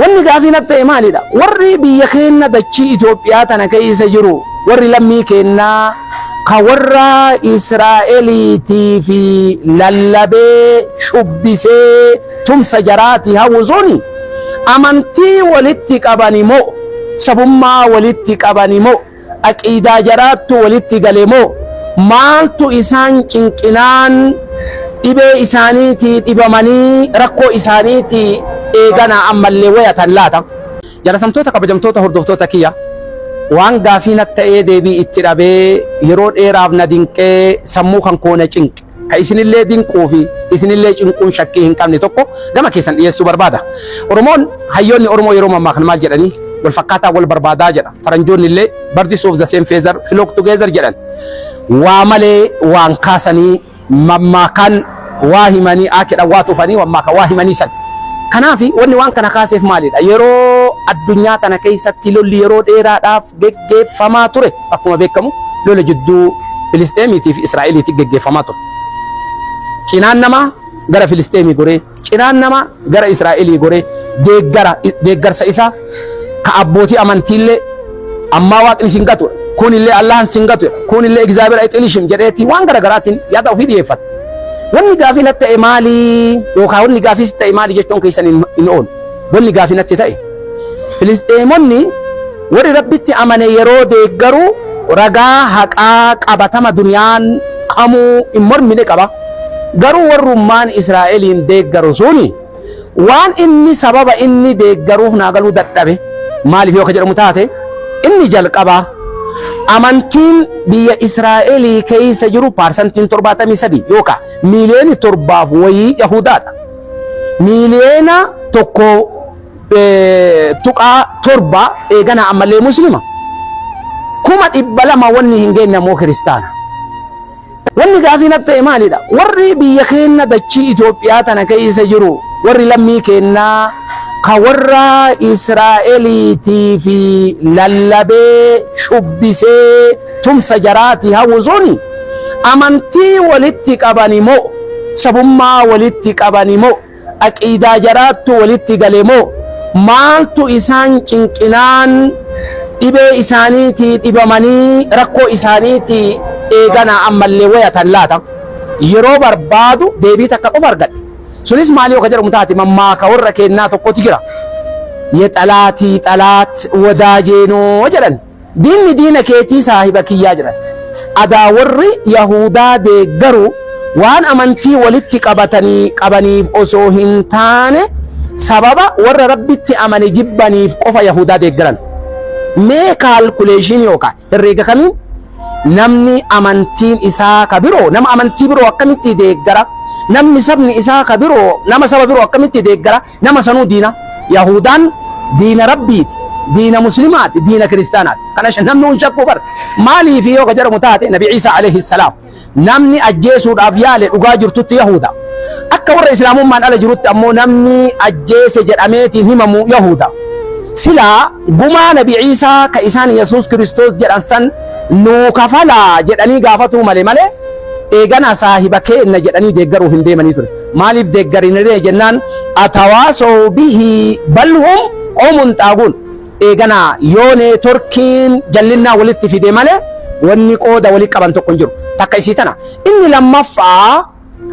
Wanni gaafii natti ta'e maalidha? Warri biyya keenna dachii Itoophiyaa tana keessa jiru, warri lammii keennaa ka warra Israa'eliitii fi lallabee shubbisee tumsa jaraatii hawwu suni amantii walitti qabani moo, sabummaa walitti qabani moo, aqiidaa jaraattu walitti gale moo, maaltu isaan cinqinaan dhibee isaaniitii dhibamanii rakkoo isaaniitii eeganaa ammallee wayatan laata? Jaalatamtoota kabajamtoota hordoftoota kiyya, waan gaafii natti ta'ee deebii itti dhabee yeroo dheeraaf na dinqee sammuu kan koo na cinqe, ka isinillee dinquu fi isinillee cinquun shakkii hin qabne tokko gama keessan dhiyeessuu barbaada. Oromoon, hayyoonni Oromoo yeroo mammaakan maal jedhanii? Wal fakkaataa wal barbaadaa jedha. Faranjoonni illee "Birds of the same feather flock together" jedhan. Waa malee waan kaasanii mammaakan waa himanii aakedha, waa tufanii mammaakan waa himanii san. Kanaaf wanni waan kana kaaseef maalidha? Yeroo addunyaa tana keessatti lolli yeroo dheeraadhaaf geggeeffamaa ture, akkuma beekamu lola jidduu Filisxeemiitii fi Israa'eliitti geggeeffamaa ture. Cinaan namaa gara Filisxeemii goree, cinaan namaa gara Israa'elii goree deeggara deeggarsa isaa ka abbootii amantiillee ammaa Waaqni sin gatu, kunillee Allahan sin gatu, kunillee እግዚአብሔር አይጥልሽም jedheetii waan gara garaatiin yaada ofii dhiyeeffata. Wanni gaafii natti ta'e maali yookaan wanni gaafii sitti ta'e maali jechuun keessan hin oolu. Wanni gaafii natti ta'e, Filisxeemonni warri Rabbitti amane yeroo deeggaru ragaa haqaa qabatama duniyaan kamuu hin mormine qaba. Garuu warrummaan Israa'eliin deeggaru suni waan inni sababa inni deeggaruuf naa galuu dadhabe. Maaliif yoo ka jedhamu taate, inni jalqabaa amantiin biyya Israa'elii keessa jiru 73% yookaan miiliyoona 7f wayii Yahudaadha. Miiliyoona 1.7 eegana ammallee Muslima. 200,000 wanni hin geenye ammoo Kiristaana. Wanni gaafii natti ta'e maalidha? Warri biyya keenya dachii Itoophiyaa tana keessa jiru, warri lammii keennaa ka warra Israa'eliitii fi lallabee shubbisee tumsa jaraatii hawwu suni amantii walitti qabani moo, sabummaa walitti qabani moo, aqiidaa jaraattu walitti gale moo, maaltu isaan cinqinaan dhibee isaaniitii dhibamanii rakkoo isaaniitii eeganaa ammallee wayatan laata? Yeroo barbaadu deebii takka qofa argadhe. Sunis maali yoo ka jedhamu taate, mammaaka warra kennaa tokkotu jira. "የጠላቴ ጠላት ወዳጄ ነው" jedhan. Diinni diina keetii saahiba kiyyaa jedhan. Adaa warri Yahudaa deeggaru waan amantii walitti qabatanii qabaniif osoo hin taane, sababa warra Rabbitti amane jibbaniif qofa Yahudaa deeggaran. Mee calculation yookaan herreega kamiin namni amantiin isaa ka biroo nama amantii biroo akkamitti deeggara? Namni sabni isaa ka biroo nama saba biroo akkamitti deeggara? Nama sanuu diina. Yahudaan diina Rabbiiti, diina Muslimaati, diina Kiristaanaati. Kana namni hun shakkuu bar. Maaliif yoo ka jedhamu taate, Nabi Ciisaa alayhi salaam namni ajjeesuudhaaf yaale dhugaa jirtutti Yahuda. Akka warra Islaamummaan ala jirutti ammoo namni ajjeese jedhameetiin himamu Yahuda. Silaa gumaa Nabi Ciisaa ka isaan Yesuus Kiristoos jedhan san nuu kafalaa jedhanii gaafatuu malee eegana saahiba keenna jedhanii deeggaruuf hin deemanii ture. Maaliif deeggariniree jennaan, أتواصوا به بل هم قوم طاغون. Eegana yoo networkiin jallinnaa walitti fide malee wanni qooda walii qaban tokko hin jiru. Takka isii tana. Inni lammaffaa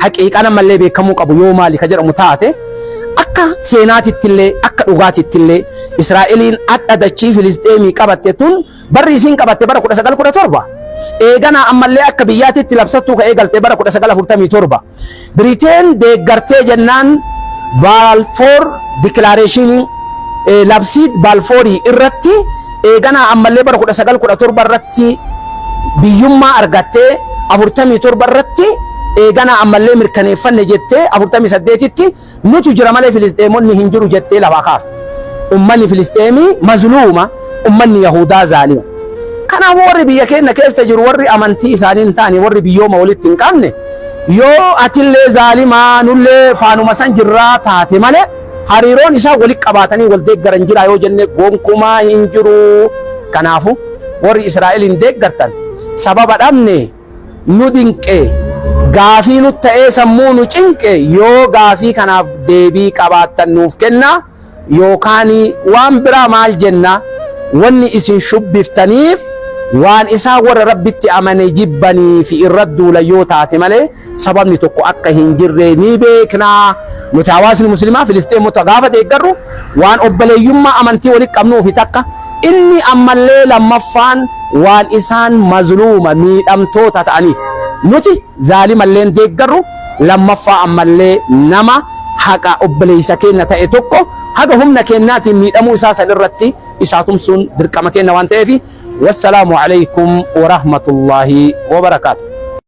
haqiiqaan ammallee beekamuu qabu yoo maali ka jedhamu taate, akka seenaatittillee akka dhugaatittillee Israa'eliin adda dachii Filisxeemii qabatte tun barri isiin qabatte bara 1917. Eegana ammallee akka biyyaatitti labsattuu ka eegalte bara 1947. Biriteen deeggartee jennaan Balfour Declaration, labsii Baalfoorii irratti eegana ammallee bara 1917 irratti biyyummaa argattee, 47 irratti eegana ammallee mirkaneeffanne jettee, 48tti nutu jira malee Filisxeemonni hin jiru jettee lafaa kaafte. Ummanni Filisxeemii mazluuma, ummanni Yahudaa zaalima. Kanaafuu warri biyya keenya keessa jiru, warri amantii isaanii hin taane, warri biyyooma walitti hin qabne, yoo atillee zaalimaa nullee faanuma san jirraa taate malee hariiroon isaa walitti qabaatanii wal deeggaran jira yoo jenne gonkumaa hin jiru. Kanaafuu warri Israa'eliin deeggartan sababa dhabne nu dinqe, gaafii nu ta'ee sammuu nu cinqe, yoo gaafii kanaaf deebii qabaattan nuuf kenna. Yookaan waan biraa maal jenna? Wanni isin shubbiftaniif waan isaan warra Rabbitti amane jibbanii fi irra duulan yoo taate malee sababni tokko akka hin jirre ni beekna. Nuti hawaasni muslimaa Filisxeemota gaafa deeggarru waan obboleeyyummaa amantii walitti qabnuufi takka, inni ammallee lammaffaan waan isaan mazluuma, miidhamtoota ta'aniif. Nuti zaalimalleen deeggarru, lammaffaa ammallee nama haqa obboleessa keenya ta'e tokko haga humna keenyaatiin miidhamuu isaa san irratti isaa tumsuun dirqama keenya waan ta'eef. Wassalaamu alaikum warahmatullaahi wabarakaatu.